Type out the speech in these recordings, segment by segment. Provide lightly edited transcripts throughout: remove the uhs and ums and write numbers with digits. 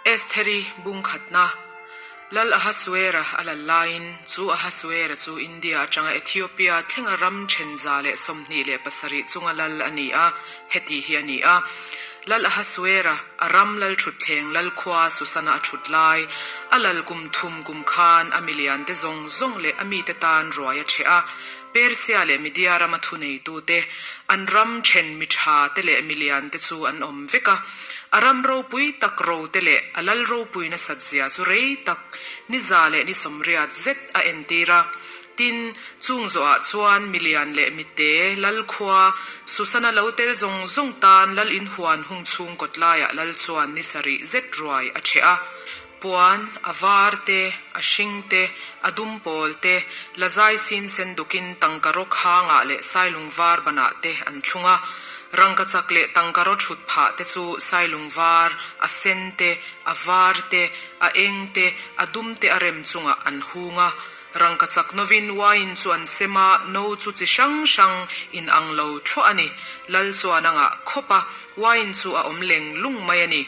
Estheri bung khatna, Lal Ahasuera a lal laiin, chu Ahasuera chu India atanga Ethiopia thlenga ram then 127 chunga lal a ni a, heti hi a ni a. Lal Ahasuera, a ram lal thutthleng lal khua Susana a thut lai, a lal kum thum kum khan a miliante zawng zawng leh a mite tan ruai a chhe a, Persia leh Media rama thuneitute, an ram then mi tha te leh milian te chu an awm vek a. A ram ropui tak ro te leh a lal ropui nasat zia chu rei tak ni za leh ni sawmriat zet a entir a. Tin, chung zawhah chuan milian leh mite lal khua Susana lo tel zawng zawng tan lal inhuan hung chhung kawtlaiah lal chuan ni sarih zet ruai a ṭheh a. Puan, a var te, a hring te, a dum pawl te, lazai sin sen dukin tangka rawk hangah leh sailung var banah te an thlung a. Rangkachak leh tangka raw thut phah te chu sailung var, a sen te, a var te, a eng te, a dum te a rem chungah an hung a. Rangkachak novin wine chu an sem a, no chu chi hrang hrang in ang lo thluah a ni. Lal chuan a ngah khawp a, wine chu a awm leng lung mai a ni.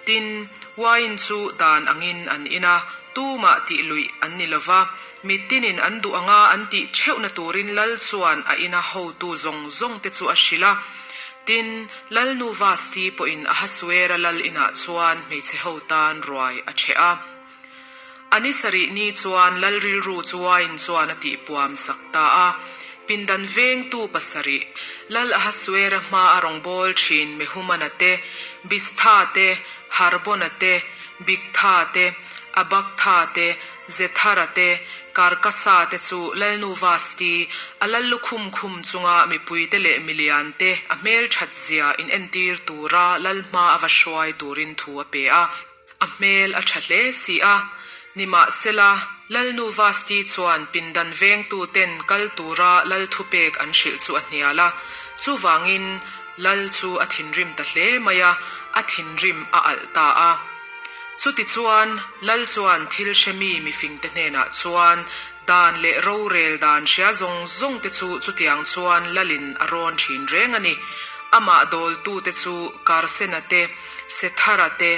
Tin, wine chu dan angin an in a, tumah tih luih an ni lo va, mitinin an duh anga an tih theuhna turin lal chuan a ina hotu zawng zawngte chu a hrilh a. Tin, Lalnu Vasti pawhin Ahasuera lal inah chuan hmeichhe ho tan ruai a ṭheh a. A ni sarih ni chuan lal rilru chu wine chuan a tihpuam sak ta a. Pindan vengtu pasarih, Lal Ahasuera hma a rawngbâwl ṭhin Mehumana te, Bistha te, Harbona te, Bigtha te, Abaktha te, Zethara te, Karkasa te chu Lalnu Vasti, a lal lukhum khum chunga mipuite leh miliante a hmelṭhat zia inentir tura lal hma a va hruai turin thu a pe a. A hmel a tha hle si a. Nimahsela, Lalnu Vasti chuan pindan vengtuten kal tura Lal thupek an hrilh chu a hnial a. Chuvangin, Lal chu a thinrim ta hle mai a, a thinrim a alh ta a. Chutichuan, Lal chuan thil hremi mifingte hnenah chuan dan leh rorel dan hria zawng zawngte chu chutiang chuan Lalin a rawn thin reng a ni. Amah dawltute chu Karsena te, Sethara te,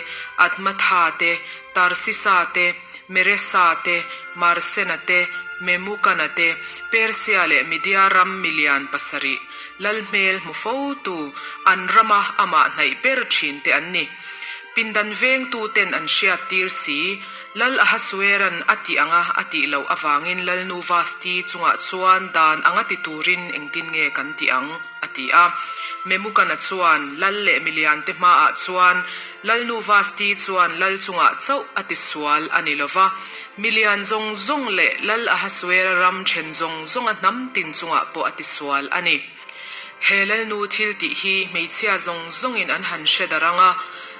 Admatha te, Tarsisa te, Meresa te, Marsena te, Memukana te, Persia leh Media ram milian pasarih, lal hmel hmu fotu, an rama amah hnaih ber thin te an ni. Pindan vengtuten an hriattir si, Lal Ahasueran a tih anga a tih loh avangin Lalnu Vasti chungah chuan dan anga ti turin engtin nge kan tih ang? a ti a. Memukana chuan lal leh miliante hmaah chuan Lalnu Vasti chuan lal chungah chauh a tisual a ni lo va, milian zawng zawng leh Lal Ahasuera ram then zawng zawnga hnam tin chungah pawh a tisual a ni. He Lalnu thil tih hi hmeichhia zawng zawngin an han hre darh ang a.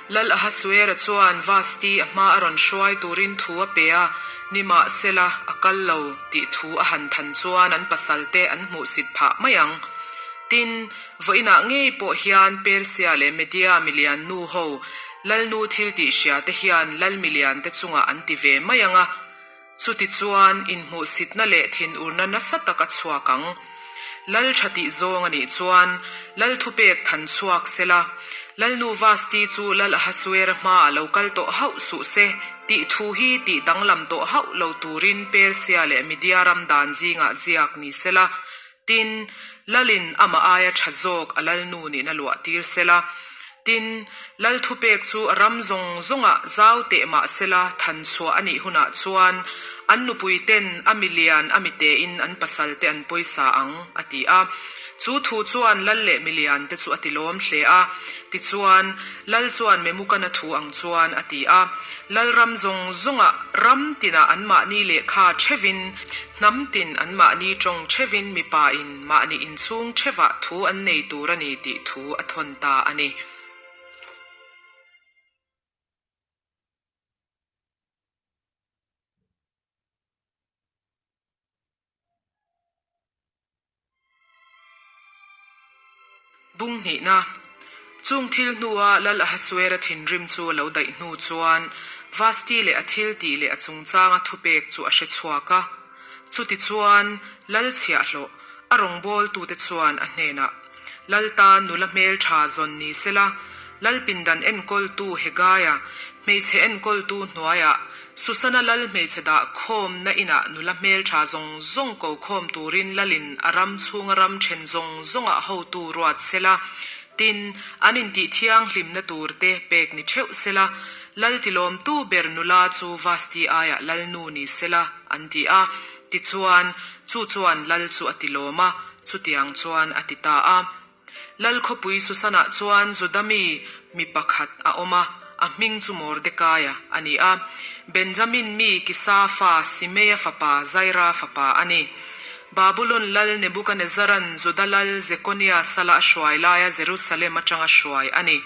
Lal Ahasuera chuan Vasti a hma a rawn hruai turin thu a pe a, nimahsela a kal lo tih thu a han than chuan an pasalte an hmuhsit phah mai ang. Tin, vawiinah ngei pawh hian Persia leh Media milian nu ho Lalnu thil tih hria te hian Lal milian te chungah an ti ve mai ang a, Chutichuan, inhmuhsitna leh thinurna nasa tak a chhuak ang. Lal tha tih zawng a nih chuan, Lal thupek than chhuak sela, Lalnu Vasti chu Lal Ahasuera hmaah lo kal tawh hauh suh se tih thu hi tih danglam tawh hauh lo turin Persia leh Media ram dan zingah ziak ni sela, tin, Lalin amah aia tha zawk a Lalnu nihna luah tir sela. Tin, Lal thupek chu a ram zawng zawngah zau teh mah sela than chhuah a nih hunah chuan an nupui ten a milian a mitein an pasal te an pawisa ang, a ti a. Chu thu chuan Lal leh milian te chu a ti lawm hle a. Tichuan, Lal chuan Memukana thu ang chuan a ti a. Lal ram zawng zawngah ram tinah anmahni lehkha theuhin, hnam tin anmahni tawng theuhin mipa in mahni inchhung theuhah thu an nei tur a ni tih thu a thawn ta a ni. Bung hnihna, Chung thil hnua Lal Ahasuera thinrim chu a lo daih hnu chuan Vasti leh a thil tih leh a chungchanga thupek chu a hre chhuak a. Chutichuan, Lal chhiahhlawh, a rawngbawltute chuan a hnenah, Lal tan nula hmeltha zawn ni sela. Lal pindan enkawltu Hegaia, hmeichhe enkawltu hnuaiah, Susana lal hmeichhe dah khawmna inah nula hmeltha zawng zawng ko khawm turin lalin a ram chhunga ram then zawng zawngah hotu ruat sela, tin, an intih thianghlimna turte pek ni theuh sela, lal tilawmtu ber nula chu Vasti aiah lalnu ni sela, an ti a. Tichuan, chu chuan lal chu a tilawm a, chutiang chuan a ti ta a. Lal khawpui Susanah chuan Juda mi mi pakhat a awm a, a hming chu Mordekaia a ni a. Benjamin mi Kisa fa Simeia fapa Zaira fapa a ni. Babulon lal Nebukanezaran Juda lal Jekonia sala a hruai laia Jerusalem atanga hruai a ni.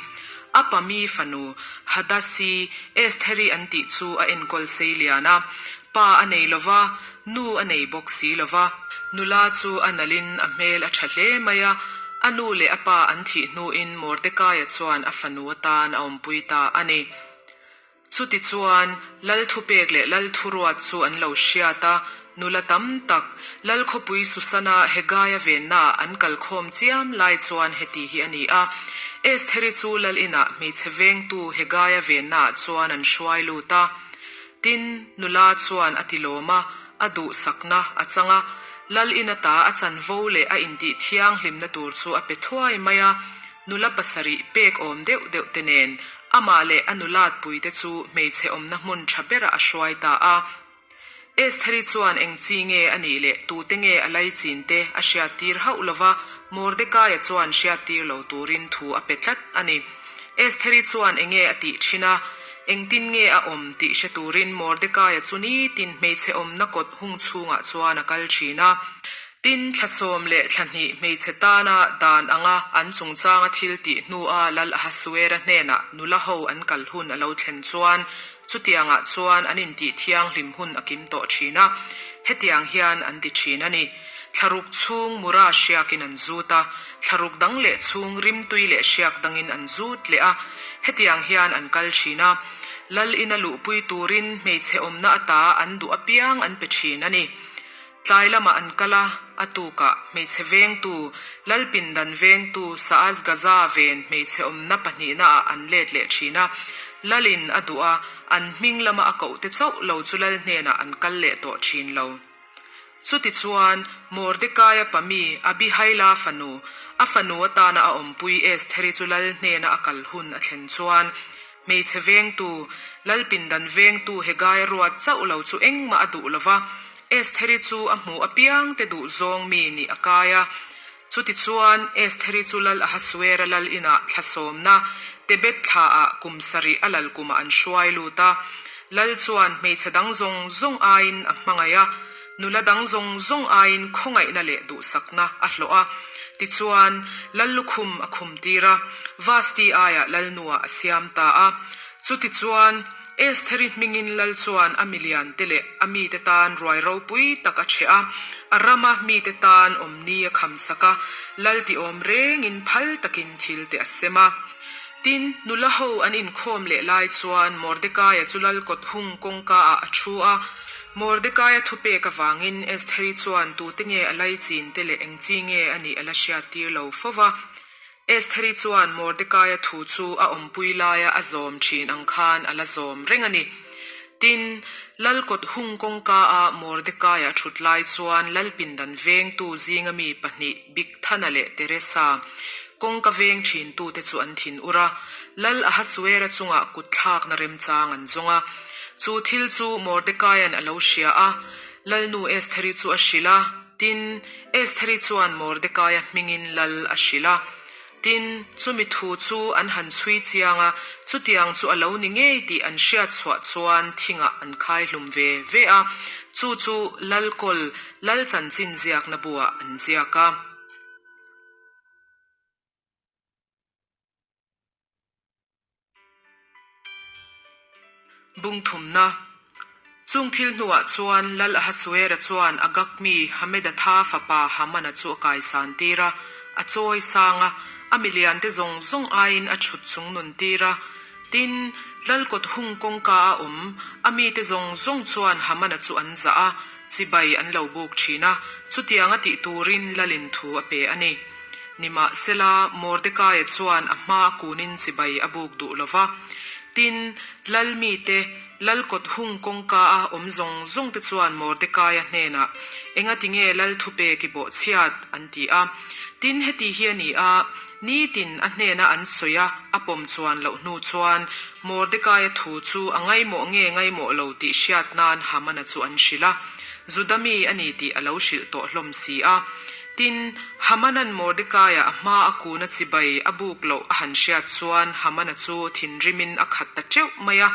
A pa mi fanu Hadasi, Estheri an tih chu a enkawl sei lian a. Pa a nei lo va, nu a nei bawk si lo va. Nula chu a nalhin a hmel a tha hle mai a, a nu leh a pa an thih hnuin Mordekaia chuan a fanu atan a awmpui ta a ni. Chutichuan, Lal thupek leh Lal thuruat chu an lo hriat a, nula tam tak, Lal khawpui Susana Hegaia vennaah an kalkhawm chiam lai chuan heti hi a ni a, Estheri chu Lal inah hmeichhe vengtu Hegaia vennaah chuan an hruai lut a. Tin, nula chuan a ti lawm a, a duhsakna a chang a, Lal in ata a chanvo leh a intih thianghlimna tur chu a pe thuai mai a, nula pasarih pek awm deuh deuh te nen amah leh a nulatpuite chu hmeichhe awmna hmun tha berah a hruai ta a. Estheri chuan eng chi nge a nih leh tute nge a laichin te a hriattir hauh lo va, Mordekaia chuan hriattir lo turin thu a pe tlat a ni. Estheri chuan enge a tih thin a, engtin nge a awm tih hre turin Mordekaia chu nitin hmeichhe awmna kawt hung chhungah chuan a kal thin a. Tin, thla sawm leh thla hnih hmeichhe tana dan anga an chungchanga thil tih hnua Lal Ahasuera hnenah nula ho an kal hun a lo thlen chuan chutiangah chuan an intih thianghlim hun a kim tawh thin a, hetiang hian an ti thin a ni. Thlaruk chhung mura hriakin an zut a, thlaruk dang leh chhung rimtui leh hriak dangin an zut leh a, hetiang hian an kal thin a. Lal ina luhpui turin hmeichhe awmna ata an duh apiang an pe thin a ni. Tlai lamah an kal a, a tukah hmeichhe vengtu, Lal pindan vengtu Saasgaza ven hmeichhe awmna pahnihnaah an let leh thin a. Lalin a duh a, an hming lama a kohte chauh lo chu Lal hnenah an kal leh tawh thin lo. Chutichuan, Mordekaia pa mi Abihaila fanu, a fanu atana a awmpui Estheri chu lal hnena a kal hun a thlen chuan, hmeichhe vengtu, lal pindan vengtu Hegaia ruat chauh lo chu engmah a duh lo va, Estheri chu a hmuh apiangte duh zawng mi nih a kai a. Chutichuan, Estheri chu Lal Ahasuera lal inah thla sawmna, Tebet thlaah kum sarih a lal kumah an hruai lut a. Lal chuan hmeichhe dang zawng zawng aiin a hmangaih a, nula dang zawng zawng aiin khawngaihna leh duhsakna a hlawh a. Tichuan, Lal lukhum a khum tir a, Vasti aiah Lalnuah a siam ta a. Chutichuan, Estheri hmingin lal chuan a miliante leh a mite tan ruai ropui tak a chhe a, a rama mite tan awmni a khamsak a, lal tiawm rengin phal takin thil te a sem a. Tin, nula ho an inkhawm leh lai chuan Mordekaia chu lal kawt hung kawngka ah a thu a. Mordekaia thupek avangin Estheri chuan tute nge a laichin te leh eng chi nge a nih a la hriattir lo fo va. Estheri chuan Mordekaia thu chu a awmpui laia a zawm thin ang khan a la zawm reng a ni. Tin, Lal kawt hung kawngka a Mordekaia a thut lai chuan Lal pindan vengtu zinga mi pahnih Bigthana leh Teresa, kawngka veng thintute chu an thin ur a, Lal Ahasuera chungah kut thlakna remchang an zawng a. Chu thil chu Mordekaia'n a lo hria a, Lalnu Estheri chu a hrilh a. Tin, Estheri chuan Mordekaia hmingin lal a hrilh a. Tin, chumi thu chu an han chhui chiang a, chutiang chu a lo ni ngei tih an hriat chhuah chuan thingah an khai hlum ve ve a, chu chu lal kawl, lal chanchin ziakna buah an ziak a. Bung thumna. Chung thil hnuah chuan Lal Ahasuera chuan Agag mi Hamedatha fapa Hamana chu a kaisan tir a, a chawi sang a, a miliante zawng zawng aiin a chhut chung nun tir a. Tin, Lal kawt hung kawngka a awm, a mite zawng zawng chuan Hamana chu an zah a, chibai an lo buk thin a, chutianga tih turin Lalin thu a pe a ni. Nimahsela, Mordekaia chuan a hmaa kunin chibai a buk duh lo va. Tin, lal mite, lal kawt hung kawngkaa awm zawng zawngte chuan Mordekaia hnenah, Engati nge lal thupek i bawhchhiat? an ti a. Tin, heti hi a ni a, nitin a hnena an sawi a, a pawm chuan loh hnu chuan Mordekaia thu chu a ngaimawh nge ngaimawh lo tih hriat nan Hamana chu an hrilh a. Juda mi a ni tih a lo hrilh tawh hlawm si a. Tin, Hamanan Mordekaia a hma a kuna chibai a buk loh a han hriat chuan Hamana chu thinrimin a khat ta teuh mai a.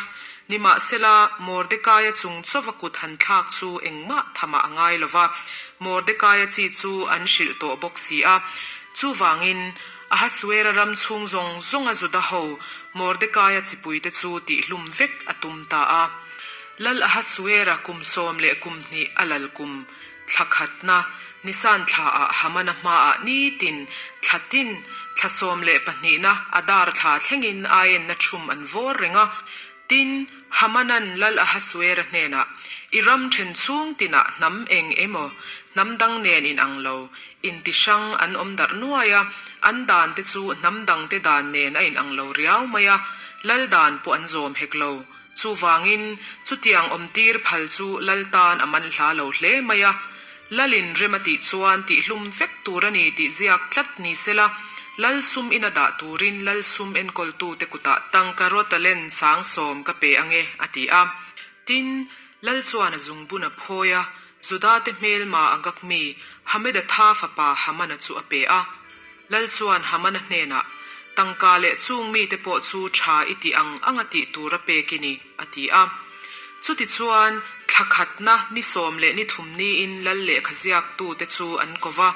Nimahsela, Mordekaia chung chauva kut han thlak chu engmah thamah a ngai lo va, Mordekaia chi chu an hrilh tawh bawk si a. Chuvangin, Ahasuera ram chhung zawng zawnga Juda ho Mordekaia chipuite chu tihhlum vek a tum ta a. Lal Ahasuera kum 12 a lal kum thla khatna Nisan thlaah Hamana hmaah nitin thla tin thla 12na Adar thla thlengin aienna thum an vawr reng a. Tin, Hamanan Lal Ahasuera hnenah, I ram then chhung tinah hnam eng emaw, hnam dang nen inang lo, inti hrang an awm darh nuai a, an dan te chu hnam dangte dan nen a inang lo riau mai a, lal dan pawh an zawm hek lo. Chuvangin, chutiang awmtir phal chu lal tan a man hla lo hle mai a. Lalin rem a tih chuan tihhlum vek tur a ni tih ziak tlat ni sela, lal sum ina dah turin lal sum enkawltute kutah tangka raw talent 70,000 ka pe ange, a ti a. Tin, lal chuan a zungbun a phawi a, Judate hmelma Agag mi Hamedatha fapa Hamana chu a pe a. Lal chuan Hamana hnenah, Tangka leh chung mite pawh chu tha i tih ang anga tih tur a pek i ni, a ti a. Chutichuan, thla khatna ni 13 niin lal lehkha ziaktute chu an ko va.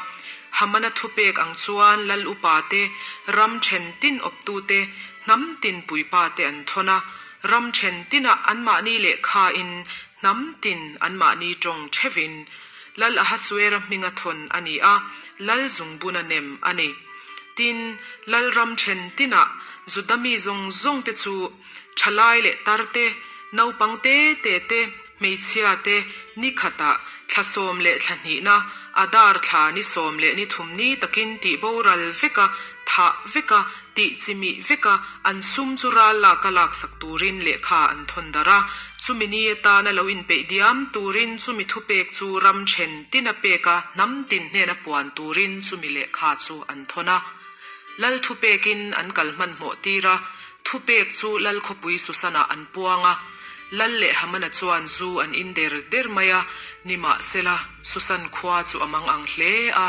Hamana thupek ang chuan lal upate, ram then tin awptute, hnam tin puipate an thawn a. Ram then tinah anmahni lehkhain hnam tin anmahni tawng theuhin Lal Ahasuera hminga thawn a ni a, Lal zungbun a nem a ni. Tin, Lal ram then tinah Juda mi zawng zawng te chu thalai leh tar te, naupang te te te, hmeichhia te ni khatah thla sawm leh thla hnihna, Adar thla ni 13 ni takin tih boral veka, thah veka, tih chimih veka an sum chu ral laka laksak turin lehkha an thawn darh a. Chumi ni atana lo inpeih diam turin chumi thupek chu ram then tin a pek a, hnam tin hnena puan turin chumi lehkha chu an thawn a. Lal thupekin an kal hmanhmawh tir a, thupek chu Lal khawpui Susanah an puang a. Lal leh Hamana chuan zu an in der der mai a, nimahsela Susan khua chu a mang ang hle a.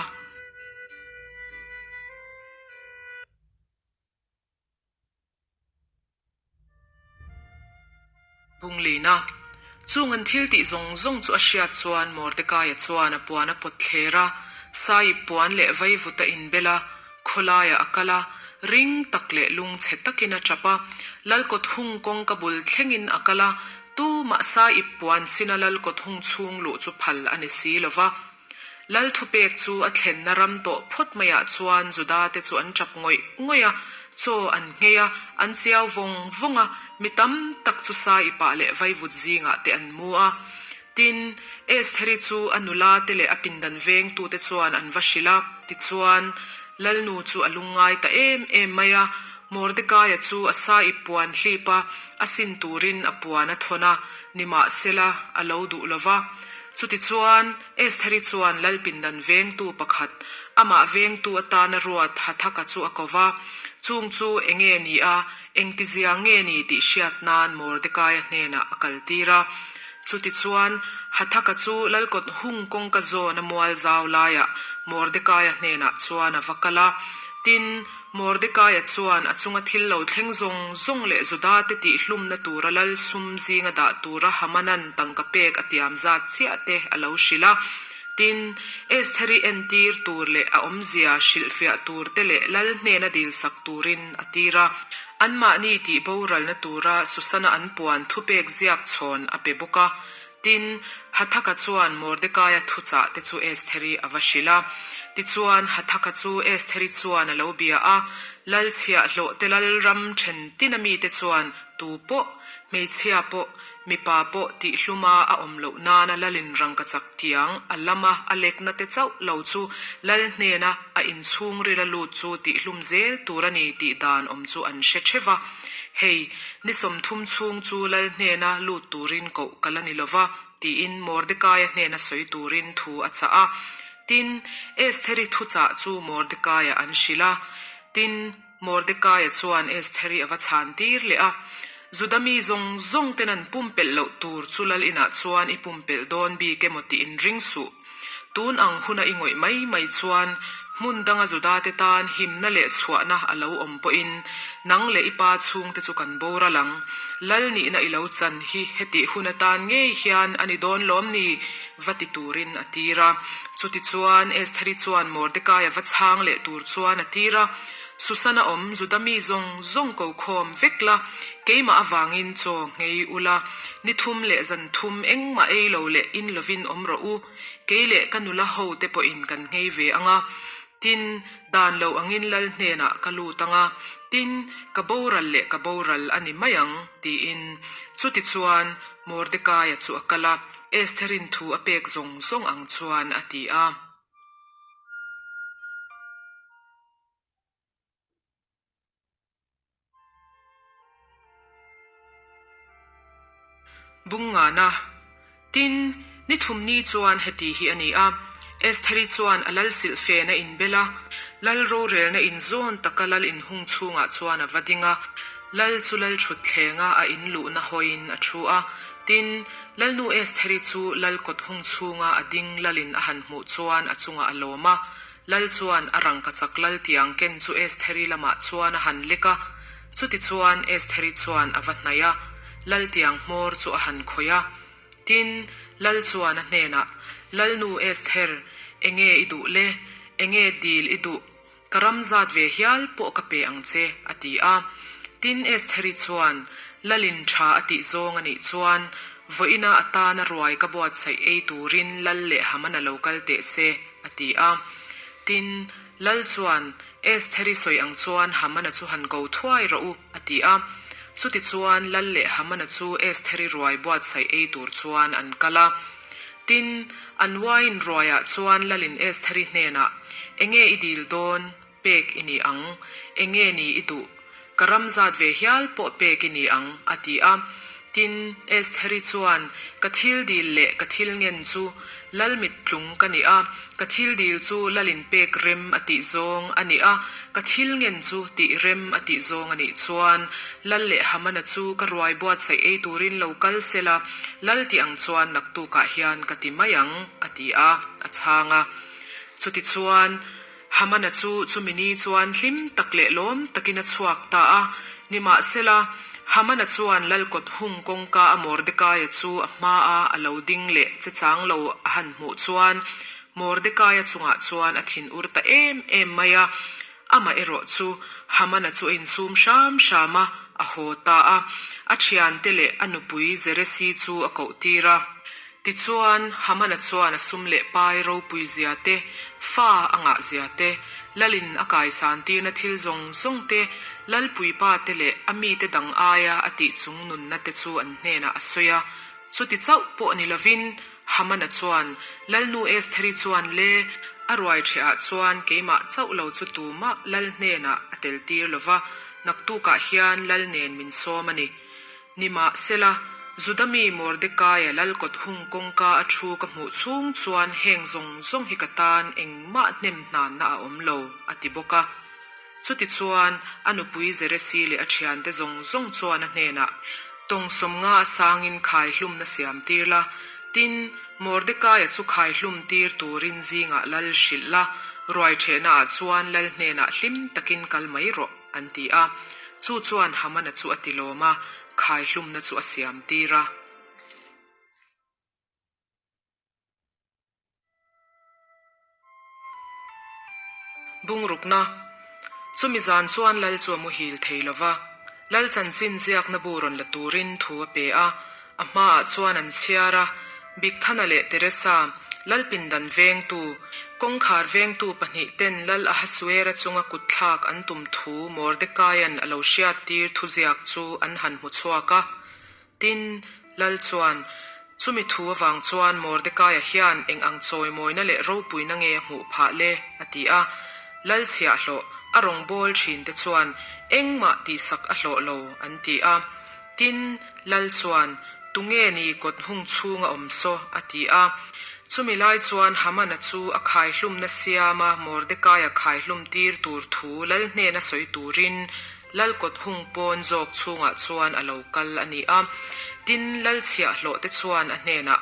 Bunglina, Chung an thil tih zawng zawng chu a hriat chuan Mordekaia chuan a puan a pawt thler a, Saip puan leh vaivut a inbel a, khawlaiah a kal a, ring tak leh lungchhe takin a tap a, Lalkawt hung kawngka bul thlengin a kal a, tumah Saip puan sina Lalkawt hung chhung luh chu phal a ni si lo va. Lal thupek chu a thlenna ram tawh phawt maiah chuan Juda te chu an tap ngawih ngawih a, chaw an nghei a, an chiau vawng vawng a, mi tam tak chu Saipah leh vaivut zingah te an mu a. Tin, Estheri chu a nula te leh a pindan vengtute chuan an va hrilh a, tichuan, Lalnu chu a lungngai ta em em mai a, Mordekaia chu a Saip puan hlip a, a sin turin a puan a thawn a, nimahsela, a lo duh lo va. Chutichuan, Estheri chuan lal pindan vengtu pakhat, amah vengtu atana ruat Hathaka chu a ko va. Chung chu enge ni a, engtizia nge ni tih hriat nan Mordekaia hnenah a kaltir a. Chutichuan, Hathaka chu lalkawt hung kawngka zawna mual zau laiah Mordekaia hnenah chuan a va kal a. Tin, Mordekaia chuan a chunga thil lo thleng zawng zawng leh Judate tihhlumna tura lal sum zinga dah tura Hamanan tangka pek a tiam zat chiah te a lo hrilh a. Tin, Estheri entir tur leh a awmzia hrilhfiah tur te leh lal hnena dilsak turin a tir a. Anmahni tih boralna tura Susana an puan thupek ziak chhawn a pe bawk a. Tin, Hathaka chuan Mordekaia thuchah te chu Estheri a va hrilh a. Tichuan, Hathaka chu Estheri chuan a lo bia a, Lal chhiahhlawh te lal ram then tin a mite chuan tu pawh. Hmeichhia pawh, mipa pawh tihhluma a awm loh nana lalin rangkachak tiang a lama a lekna te chauh lo chu lal hnena a inchhungrila lut chu tihhlum zel tur a ni tih dan awm chu an hre theuh va. Hei, ni 30 chhung chu lal hnena lut turin koh ka la ni lo va, tiin Mordekaia hnena sawi turin thu a chah a. Tin, Estheri thuchah chu Mordekaia an hrilh a. Tin, Mordekaia chuan Estheri a va chhan tir leh a, Juda mi zawng zawng ten an pumpelh loh tur chu lal inah chuan i pumpelh dawn bik emaw tih inring suh. Tun ang huna i ngawih mai mai chuan hmun danga Juda te tan himna leh chhuahna a lo awm pawhin nang leh i pa chhungte chu kan boral ang. Lal nihna i lo chan hi hetih hun atan ngei hian a ni dawn lawm ni? va ti turin a tir a. Chutichuan Estheri chuan Mordekaia va chhang leh tur chuan a tir a. Susana awm Juda mi zawng zawng ko khawm vek la, keimah avangin chaw nghei u la, ni thum leh zan thum engmah ei lo leh in lovin awm rawh u, kei leh ka nula ho te pawhin kan nghei ve ang a, tin, dan lo angin lal hnenah ka lut ang a, tin, ka boral leh ka boral a ni mai ang, tiin. Chutichuan, Mordekaia chu a kal a, Estherin thu a pek zawng zawng ang chuan a ti a. Bungngana, Tin, ni thum ni chuan heti hi a ni a, Estheri chuan a lal silhfen a inbel a, lal rorelna inzawn taka lal inhung chhungah chuan a va ding a, lal chu lal thutthleng a a inluhna hawiin a thu a. Tin, lalnu Estheri chu lal kawt hung chhunga a ding lalin a han hmuh chuan a chungah a lawm a, Lal chuan a rangkachak lal tiang ken chu Estheri lamah chuan a han lek a. Chutichuan Estheri chuan a va hnaih a, lal tiang hmawr chu a han khawih a. Tin, lal chuan a hnenah, Lalnu Esther, enge i duh le? Enge dil i duh? Ka ram zat ve hial pawh ka pe ang che, a ti a. Tin, Estheri chuan, Lalin tha a tih zawng a nih chuan, vawiina atana ruai ka buatsaih ei turin lal leh Hamana lo kal teh se, a ti a. Tin, lal chuan, Estheri sawi ang chuan Hamana chu han ko thuai rawh u, a ti a. Chutichuan lal leh Hamana chu Estheri ruai buatsaih ei tur chuan an kal a. Tin, an wine ruaiah chuan lalin Estheri hnenah, Enge i dil dawn? Pek i ni ang. Enge ni i duh? Ka ram zat ve hial pawh pek i ni ang, a ti a. Tin, Estheri chuan, Ka thil dil leh ka thil ngen chu Lal mittlung ka ni a, ka thil dil chu Lalin pek rem a tih zawng a ni a, ka thil ngen chu tih rem a tih zawng a nih chuan Lal leh Hamana chu ka ruai buatsaih ei turin lo kal sela, Lal tih ang chuan naktukah hian ka ti mai ang, a ti a, a chhang a. Chutichuan, Hamana chu chumi ni chuan hlim tak leh lawm takin a chhuak ta a. Nimahsela, Hamana chuan lalkawt hung kawngka a Mordekaia chu a hmaa a lo ding leh che chang lo a han hmuh chuan Mordekaia chungah chuan a thinur ta em em mai a. Amah erawh chu Hamana chu a insum hram hram a, a haw ta a. A thiante leh a nupui Zeresi chu a koh tir a. Tichuan, Hamana chuan a sum leh pai ropui zia te, fa a ngah zia te, lalin a kaisan tirna thil zawng zawng te, lalpuipa te leh a mite dang aia a tih chung nunna te chu an hnenah a sawi a. Chuti chauh pawh ni lovin, Hamana chuan, Lalnu Estheri chuan le, a ruai ṭhehah chuan keimah chauh lo chu tumah lal hnenah a tel tir lo va, naktukah hian lal nen min sawm a ni. Nimahsela, Juda mi Mordekaia lalkawt hung kawngka a thu ka hmuh chhung chuan heng zawng zawng hi ka tan engmah hnem hnanna a awm lo, a ti bawk a. Chutichuan, a nupui Zeresi leh a thiante zawng zawng chuan a hnenah, Tawng 50 a sangin khai hlumna siam tir la, tin, Mordekaia chu khai hlum tir turin zingah lal hrilh la, ruai ṭhehnaah chuan lal hnenah hlim takin kal mai rawh. An ti a. Chu chuan Hamana chu a ti lawm a, khaihlumna chu a siam tir a. Bungrukna, Chumi zan chuan Lal chu a muhil thei lo va, Lal chanchin ziakna bu rawn la turin thu a pe a. A hmaah chuan an chhiar a, Bigthana leh Teresa, Lal pindan vengtu, kawngkhar vengtu pahnih ten Lal Ahasuera chunga kutthlak an tum thu Mordekaia'n a lo hriattir thuziak chu an han hmu chhuak a. Tin, lal chuan, Chumi thu avang chuan Mordekaia hian eng ang chawimawina leh ropuina nge a hmuh phah le? a ti a. Lal chhiahhlawh, a rawngbâwl ṭhinte chuan, Engmah tihsak a hlawh lo, an ti a. Tin, lal chuan, Tunge ni kawt hung chhunga awm saw? a ti a. Chumi lai chuan Hamana chu a khaihlumna siama Mordekaia khaihlumtir tur thu lal hnena sawi turin Lal kawt hung pawn zawk chhungah chuan a lo kal a ni a. Tin, lal chhiahhlawh te chuan a hnenah,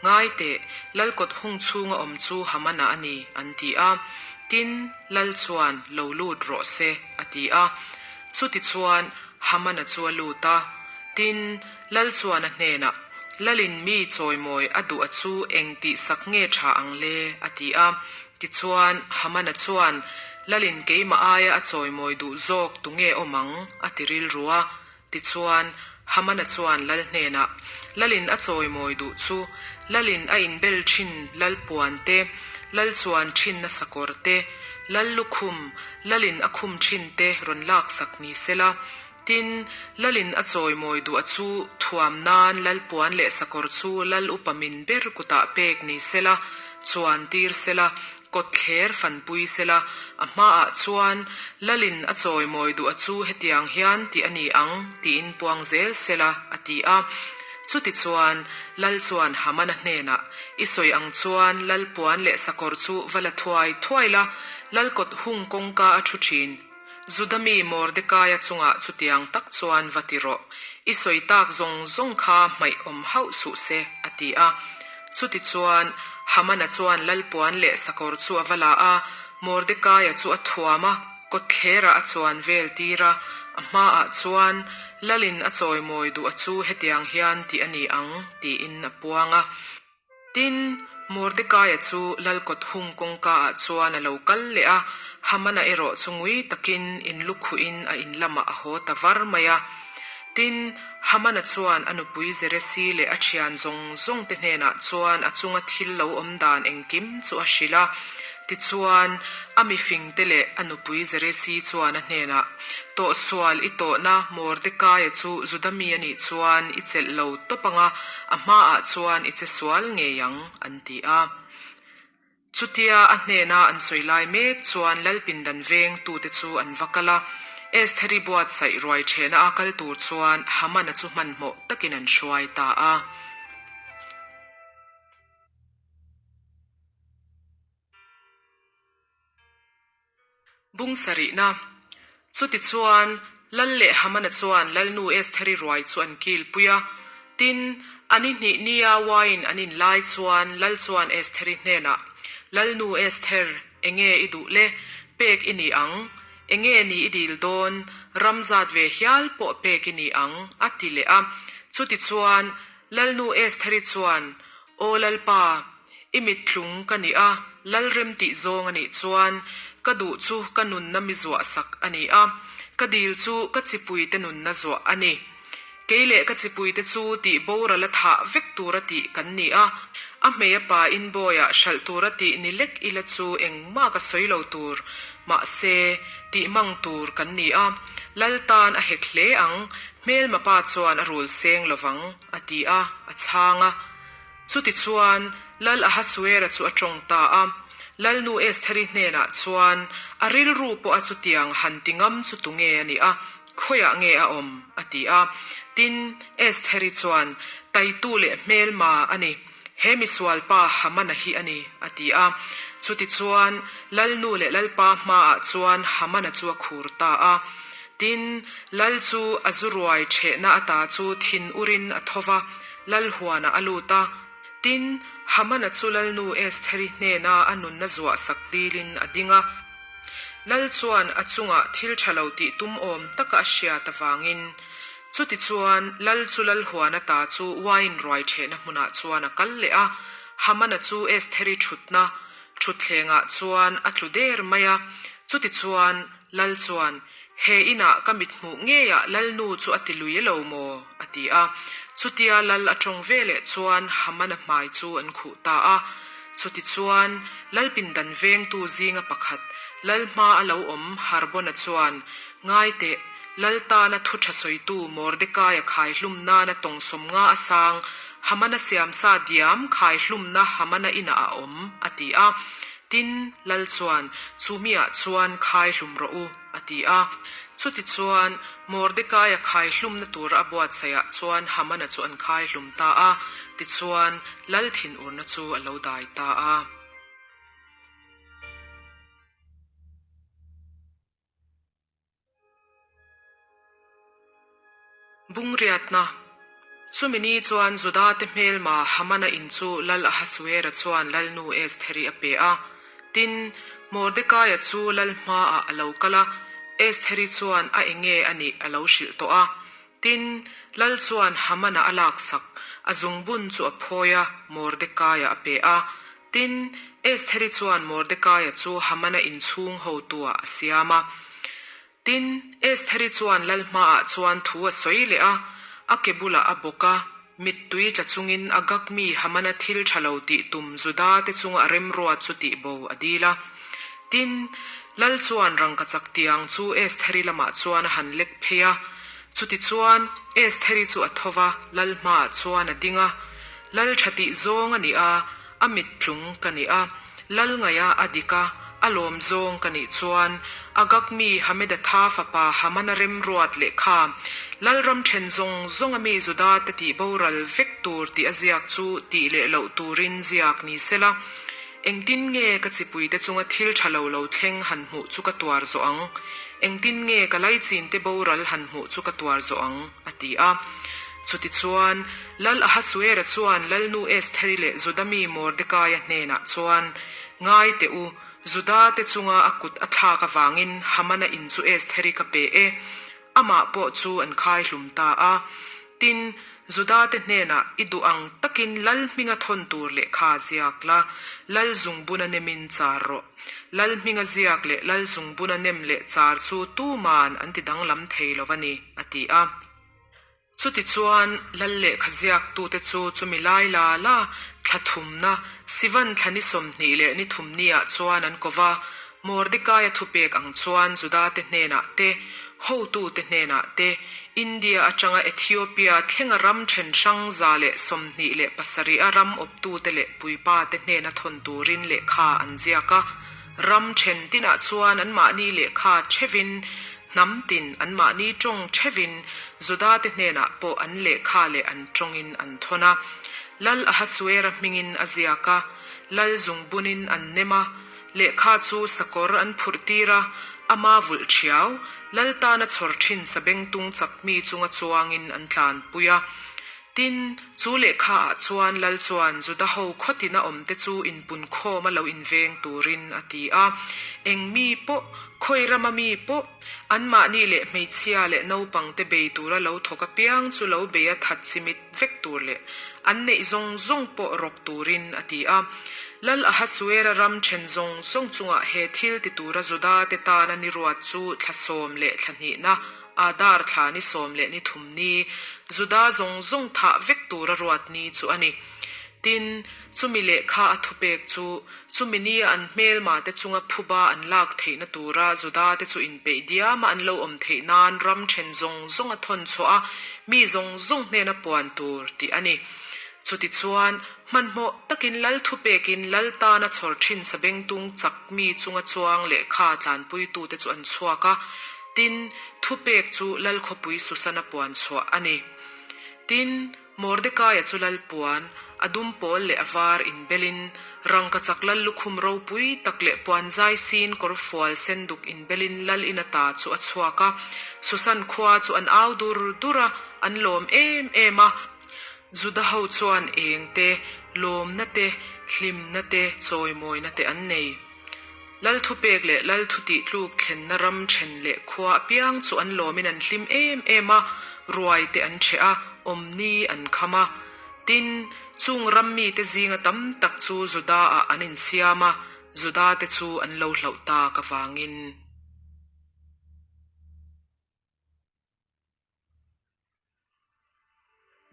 Ngai teh, lal kawt hung chhunga awm chu Hamana a ni, an ti a. Tin, lal chuan, Lo lut rawh se, a ti a. Chutichuan, Hamana chu a lut a. Tin, lal chuan a hnenah, Lalin mi chawimawi a duh a chu eng tihsak nge tha ang le? a ti a. Tichuan, Hamana chuan, Lalin keimah aia a chawimawi duh zawk tu nge awm ang? a ti rilru a. Tichuan, Hamana chuan lal hnenah, Lalin a chawimawi duh chu, Lalin a inbel thin lal puan te, lal chuan thinna sakawr te, lal lukhum, lalin a khum thin te rawn laksak ni sela. Tin, lalin a chawimawi duh a chu thuam nan lal puan leh sakawr chu lal upa min ber kutah pek ni sela, chuan tir sela, kawt thler fanpui sela, a hmaah chuan lalin a chawimawi duh a chu hetiang hian tih a ni ang tiin puang zel sela, a ti a. Chutichuan, lal chuan Hamana hnenah, I sawi ang chuan lal puan leh sakawr chu va la thuai thuai la, lal kawt hung kawngka a thu thin. Juda mi Mordekaia chungah chutiang tak chuan va ti rawh, i sawi tak zawng zawng kha hmaih awm hauh suh se, a ti a. Chutichuan, Hamana chuan lalpuan leh sakawr chu a va la a, Mordekaia chu a thuam a, kawtthlerah a chuan vel tir a, a hmaah chuan, Lalin a chawimawi duh a chu hetiang hian tih a ni ang, tiin a puang a. Tin, Mordekaia chu lal kawt hung kawngkaah chuan a lo kal leh a, Hamana erawh chu ngui takin in lukhuhin a in lamah a haw ta var mai a. Tin, Hamana chuan a nupui Zeresi leh a thian zawng zawngte hnenah chuan a chunga thil lo awm dan engkim chu a hrilh a. Tichuan, a mifingte leh a nupui Zeresi chuan a hnenah, Tawhsual i tawhna Mordekaia chu Juda mi a nih chuan i chelh lo tawp ang a, a hmaah chuan i che sual ngei ang, an ti a. Chutia a hnena an sawi lai mek chuan Lalpindan veng tute chu an va kal a, Estheri buatsaih ruai thehna a kal tur chuan Hamana chu hmanhmawh takin an hruai ta a. Bung sarihna. Chutichuan, Lal leh Hamana chuan Lalnu Estheri ruai chu an kilpui a. Tin, a ni hnih nia wine an in lai chuan Lal chuan Estheri hnenah, Lalnu Esther, enge i duh le? Pek i ni ang. Enge ni i dil dawn? Ram zat ve hial pawh pek i ni ang, a ti leh a. Chutichuan, Lalnu Estheri chuan, Aw Lalpa, i mittlung ka ni a, Lalrem tih zawng a nih chuan ka duh chu ka nunna mi zuah sak a ni a, ka dil chu ka chipuite nunna zuah a ni. Kei leh ka chipuite chu tih boral a thah vek tura tih kan ni a, a hmei a pa in bawiah hralh tura tih ni lek ila chu engmah ka sawi lo tur, mahse, tih mang tur kan ni a, Lal tan a hek hle ang, hmelma pa chuan a rul seng lovang, a ti a, a chhang a. Chutichuan, Lal Ahasuera chu a tawng ta a. Lalnu Estheri hnenah chuan, A rilru pawh a chutiang han ti ngam chu tunge a nih a, khawiah nge a awm? a ti a. Tin, Estheri chuan, Taitu leh hmelma a ni. He misualpa Hamana hi a ni, a ti a. Chutichuan, Lalnu leh Lalpa hmaah chuan Hamana chu a khur ta a. Tin, Lal chu a zu ruai ṭhehna ata chu thin urin a tho va, Lal huanah a lut a. Tin, Hamana chu Lalnu Estheri hnena a nunna zuah sak dilin a ding a. Lal chuan a chungah thil ṭha lo tih tum awm taka a hriat avangin, chutichuan Lal chu Lal huan ata chu wine ruai ṭhehna hmunah chuan a kal leh a. Hamana chu Estheri ṭhutna ṭhutthlengah chuan a tlu der mai a. Chutichuan Lal chuan, He inah ka mit hmuh ngeiah Lalnu chu a ti lui lo maw? a ti a. Chutia Lal a tawng veleh chuan Hamana hmai chu an khuh ta a. Chutichuan, Lal pindan vengtu zinga pakhat, Lal hma a lo awm Harbona chuan, Ngai teh, Lal tana thu tha sawitu Mordekaia khaihlum nana tawng 50 a sang Hamana siamsa diam khaihlumna Hamana inah a awm, a ti a. Tin, Lal chuan, Chu miah chuan khaihlum rawh u, a ti a. Chutichuan, Mordekaia khaihlumna tura a buatsaihah chuan Hamana chu an khaihlum ta a, tichuan, Lal thinurna chu a lo dai ta a. Bungriatna, Chumi ni chuan Judate hmelma Hamana in chu Lal Ahasuera chuan Lalnu Estheri a pe a. Tin, Mordekaia chu Lal hmaah a lo kal a, Estheri chuan a enge a nih a lo hrilh tawh a. Tin, Lal chuan Hamana a laksak, a zungbun chu a phawi a, Mordekaia a pe a. Tin, Estheri chuan Mordekaia chu Hamana inchhung hotuah a siam a. Tin, Estheri chuan lal hmaah chuan thu a sawi leh a, a ke bulah a bawk a, mittui tla chungin Agag mi Hamana thil tha lo tih tum Juda te chunga a remruat chu tihbo a dil a. Tin, lal chuan rangkachak tiang chu Estheri lamah chuan a han lek phei a. Chutichuan, Estheri chu a tho va, lal hmaah chuan a ding a. Lal tha tih zawng a ni a, a mittlung ka ni a, lal ngaih a a dik a, a lawm zawng ka nih chuan Agag mi Hamedatha fapa Hamana remruat lehkha, Lalram then zawng zawng a mi Juda te tih boral vek tur tih a ziak chu tih leh loh turin ziak ni sela, engtin nge ka chipuite chunga thil tha lo lo thleng han hmuh chu ka tuar zawh ang? Engtin nge ka laichin te boral han hmuh chu ka tuar zawh ang? a ti a. Chutichuan, Lal Ahasuera chuan Lalnu Estheri leh Juda mi Mordekaia hnenah chuan, Ngai teh u, Juda te chunga a kut a thlak avangin Hamana in chu Estheri ka pe e. Amah pawh chu an khai hlum ta a. Tin, Juda te hnenah i duh ang takin Lal hminga thawn tur lehkha ziak la, Lal zungbuna nemin char rawh. Lal hminga ziak leh Lal zungbuna nem leh char chu tuman an ti danglam thei lo a ni, a ti a. Chutichuan, Lal lehkha ziaktute chu chumi lai la la, thla thumna, Sivan thla ni 20 leh ni thum niah chuan an ko va, Mordekaia thupek ang chuan Judate hnenah te, hotute hnenah te, India atanga Ethiopia thlenga ram then hrang 127 a ram awptute leh puipate hnena thawn turin lehkha an ziak a. Ram then tinah chuan anmahni lehkha thevin Hnam tin anmahni tawng theuhin Judate hnenah pawh an lehkha leh an tawngin an thawn a. Lal Ahasuera hmingin a ziak a, Lal zungbunin an nem a, lehkha chu sakawr an phurh tir a, ama vulh thiau, Lal tana chhawr thin sabengtung chak mi chunga chuangin an tlanpui a. Tin, chu lehkhaah chuan Lal chuan Juda ho khawtina awmte chu inpunkhawm a lo inveng turin a ti a. Eng mi pawh, khawi rama mi pawh, anmahni leh hmeichhia leh naupangte bei tura lo thawk apiang chu lo bei a that chimit vek tur leh an neih zawng zawng pawh rawk turin a ti a. Lal Ahasuera ram then zawng zawng chungah he thil ti tura Juda te tana ni ruat chu thla sawm leh thla hnihna Adar thla ni sawm leh ni thum ni, Juda zawng zawng thah vek tura ruat ni chu a ni. Tin, chumi lehkha a thupek chu, chumi nia an hmelma te chunga phuba an lak theihna tura Juda te chu inpeih diama an lo awm theih nan ram then zawng zawng a thawn chhuah a, mi zawng zawng hnena puan tur tih a ni. Chutichuan, hmanhmawh takin Lal thupekin Lal tana chhawr thin sabengtung chak mi chunga chuang lehkha tlanpuitute chu an chhuak a, Tin, thupek chu Lal khawpui Susana puan chhuah a ni. Tin, Mordekaia chu Lal puan, a dum pawl leh a var inbelin, rangkachak Lal lukhum ropui tak leh puan zai sin kawr fual sen duk inbelin Lal in ata chu a chhuak a. Susan khua chu an au dur dur a, an lawm em em a. Juda ho chuan eng te, lawmna te, hlimna te, chawimawina te an nei. Lal thupek leh Lal thutih tluk thlenna ram then leh khua apiang chu an lawmin an hlim em em a, ruai te an ṭheh a, awmni an kham a. Tin, chung ram mite zinga tam tak chu Juda-ah an insiam a, Juda te chu an lo hlauh tak avangin.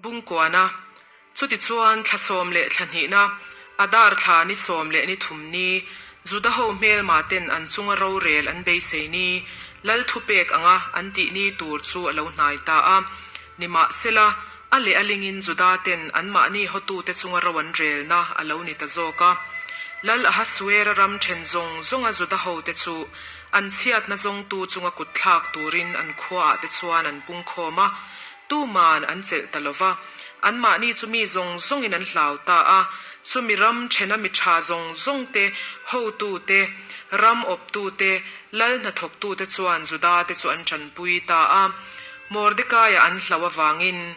Bungkuana, Chutichuan thla sawm leh thla hnihna, Adar thla ni sawm leh ni thum ni, Juda ho hmelma ten an chunga rorel an beisei ni, Lal thupek anga an tih ni tur chu a lo hnai ta a. Nimahsela, a leh a lingin Juda-ten anmahni hotute chunga ro an relna a lo ni ta zawk a. Lal Ahasuera ram then zawng zawnga Juda-hote chu an chhiatna zawngtu chunga kutthlak turin an khuaah te chuan an pungkhawm a, tuman an chelh ta lo va. Anmahni chu mi zawng zawngin an hlau ta a, chumi ram thena mi tha zawng zawngte, hotute, ram awptute, lal hnathawktute chuan Juda-te chu an tanpui ta a. Mordekaia an hlauh avangin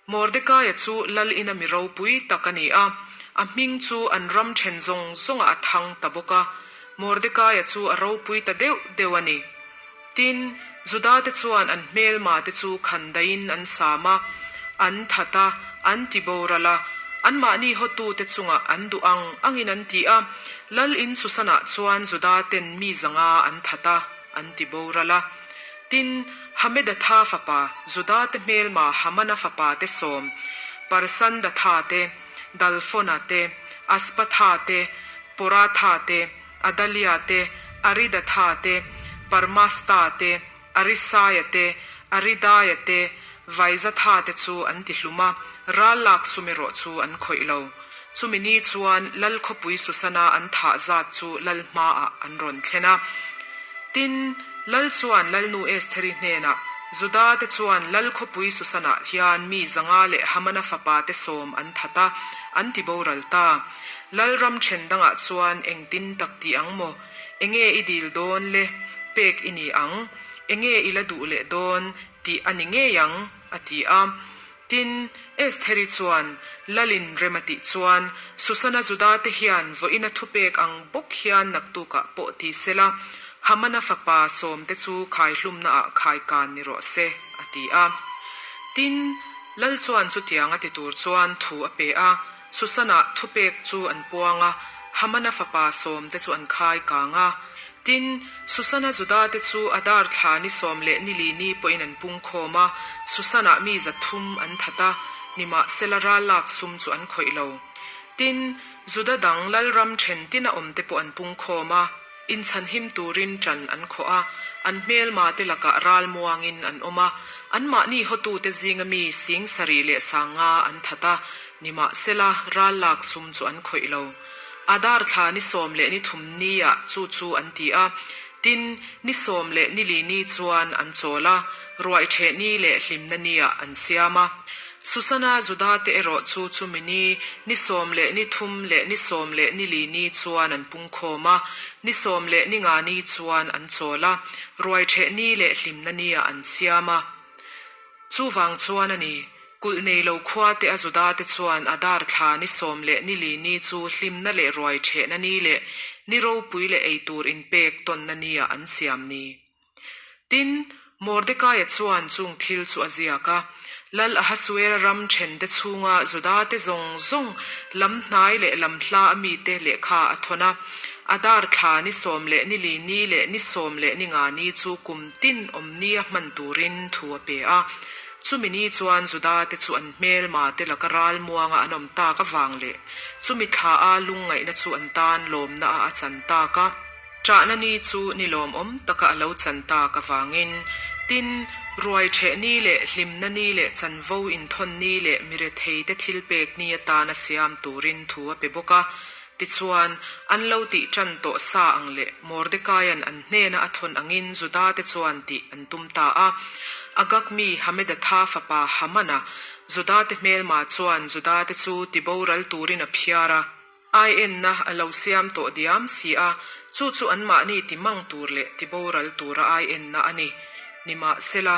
Mordekaia chu lal ina mi ropui tak a ni a, a hming chu an ram then zawng zawngah a thang ta bawk a. Mordekaia chu a ropui ta deuh deuh a ni. Tin, Judate chuan an hmelmate chu khandaiin an sam a, an that a, an ti boral a, anmahni hotute chungah an duh ang angin an ti a. Lal in Susanah chuan Judaten mi zanga an that a, an ti boral a. Tin, Hamedatha fapa, Judate hmelma Hamana fapate sawm, Parsandatha te, Dalfona te, Aspatha te, Poratha te, Adalia te, Aridatha te, Parmasta te, Arisaia te, Aridaia te, Vaizatha te chu an ti hlum a, ral lak sum erawh chu an khawih lo. Chumi ni chuan Lal khawpui Susana an thah zat chu Lal hmaah an rawn thlen a. Tin, Lal chuan Lalnu Estheri hnenah, Juda-te chuan Lal khawpui Susanah hian mi 500 leh Hamana fapate 10 an that a, an ti boral ta. Lal ram then dangah chuan engtin tak ti ang maw? Enge i dil dawn le? Pek i ni ang. Enge i la duh leh dawn? tih a ni ngei ang, a ti a. Tin, Estheri chuan, Lalin rem a tih chuan, Susana Juda-te hian vawiina thupek ang bawk hian naktukah pawh ti sela, Hamana fapa sawmte chu khaihlumnaah khaikan ni rawh se, a ti a. Tin, Lal chuan chutiang a ti tur chuan thu a pe a, Susana thupek chu an puang a, Hamana fapa sawmte chu an khai kang a. Tin, Susana Juda-te chu Adar thla ni sawm leh ni li ni pawhin an pung khawm a, Susanah mi 300 an that a, nimahsela ral lak sum chu an khawih lo. Tin, Juda dang lalram then tina awmte pawh an pung khawm a, inchhanhim turin ṭan an khawh a, an hmelmate lakah ral muangin an awm a, anmahni hotute zinga mi sing sarih leh 50 an that a, nimahsela ral lak sum chu an khawih lo. Adar thla ni sawm leh ni thum ni ah chu chu an ti a, tin, ni sawm leh ni li ni chuan an chawl a, ruai ṭheh ni leh hlimna ni ah an siam a. Susana Juda te erawh chu chumi ni, ni sawm leh ni thum leh ni sawm leh ni li ni chuan an pung khawm a, ni sawm leh ni nga ni chuan an chawl a, ruai ṭheh ni leh hlimna ni ah an siam a. Chuvang chuan a ni, kulh nei lo khua te a Juda te chuan Adar thla ni sawm leh ni li ni chu hlimna leh ruai ṭhehna ni leh ni ropui leh eitur inpek tawnna ni ah an siam ni. Tin, Mordekaia chuan chung thil chu a ziak a, Lal Ahasuera ram ṭhen te chhunga Juda te zawng zawng lam hnai leh lam hla a mite lehkha a thawn a, Adar thla ni sawm leh ni li ni leh ni sawm leh ni nga ni chu kum tin awm nia hman turin thu a pe a. Chumi ni chuan Juda te chu an hmelma te laka ral muanga an awm tak avang leh chumi thla a lungngaihna chu an tan lawmna a a chan tak a. Ṭahna ni chu ni lawmawm taka a lo chan tak avangin, tin, ruai ṭheh ni leh hlimna ni leh chanvo inthawn ni leh mirethei te thilpek ni atana siam turin thu a pe bawk a. Tichuan, an lo tih ṭan tawh sa ang leh Mordekaia'n an hnena a thawn angin Judate chuan tih an tum ta a. Agag mi Hamedatha fapa Hamana, Judate hmelma chuan Judate chu tiboral turin a phiar a. Aienna a lo siam tawh diam si a, chu chu anmahni timang tur leh tiboral tura aienna a ni. Nimahsela,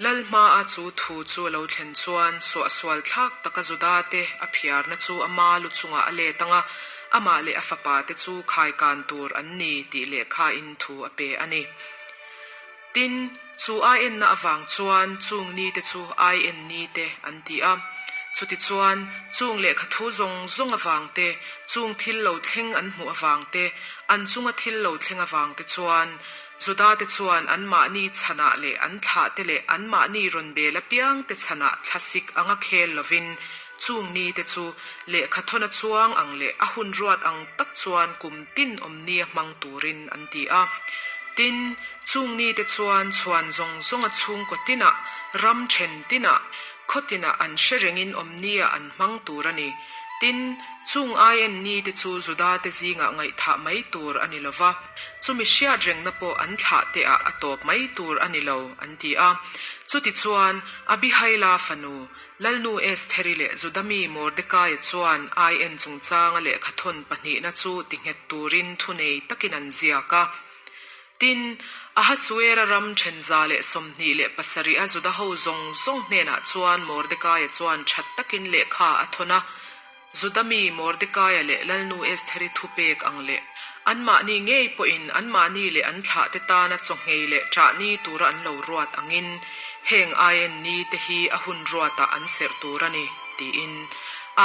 Lal hmaa chu thu chu a lo thlen chuan suahsual thlak taka Judate a phiarna chu ama lu chungah a let ang a, amah leh a fapate chu khaikan tur an ni tih lehkhain thu a pe a ni. Tin, chu aienna avang chuan chung nite chu aien nite an ti a. Chutichuan, chung lehkha thu zawng zawng avang te, chung thil lo thleng an hmuh avang te, an chunga thil lo thleng avang te chuan, Judate chuan anmahni chhanah leh an thlahte leh anmahni rawn bel apiangte chhanah thlasik anga khel lovin, chung nite chu lehkha thawna chuang ang leh a hun ruat ang tak chuan kum tin awm nia hmang turin an ti a. Tin, chung nite chuan chhuan zawng zawnga chhungkaw tinah, ram then tinah, khaw tinah an hre rengin awmnia an hmang tur a ni. Tin, chung aien nite chu Judate zingah ngaihthah mai tur a ni lo va, chumi hriat rengna pawh an thlahte-ah a tawp mai tur a ni lo, an ti a. Chutichuan, Abihaila fanu, Lalnu Estheri leh Juda mi Mordekaia chuan aien chungchanga lehkhathawn pahnihna chu tinghet turin thunei takin an ziak a. Tin, Ahasuera ram then 127 a Juda ho zawng zawng hnenah chuan Mordekaia chuan that takin lehkha a thawn a, Juda mi Mordekaia leh Lalnu Estheri thupek ang leh anmahni ngei pawhin anmahni leh an thlahte tana chawngei leh ṭahni tura an lo ruat angin heng aien ni te hi a hun ruatah an serh tur a ni, tiin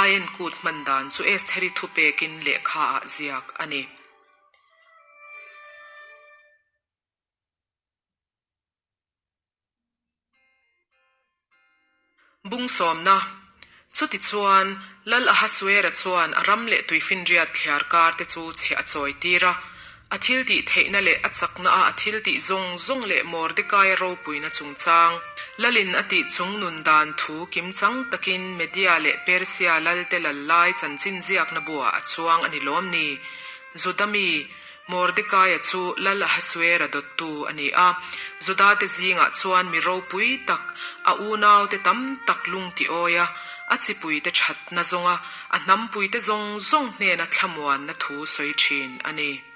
aien kut hman dan chu Estheri thupekin lehkhaah ziak a ni. Bung sawmna, Chutichuan, Lal Ahasuera chuan a ram leh tuifinriat thliar kar te chu chhiah a chawi tir a. A thiltih theihna leh a chakna a a thiltih zawng zawng leh Mordekaia ropuina chungchang, Lalin a tih chung nun dan thu kimchang takin Media leh Persia lalte lal lai chanchin ziakna buah a chuang a ni lawm ni? Juda mi Mordekaia chu Lal Ahasuera dawttu a ni a. Judate zingah chuan mi ropui tak, a unaute tam tak lung ti awi a, a chipuite thatna zawnga a hnampuite zawng zawng hnena thlamuanna thu sawi thin a ni.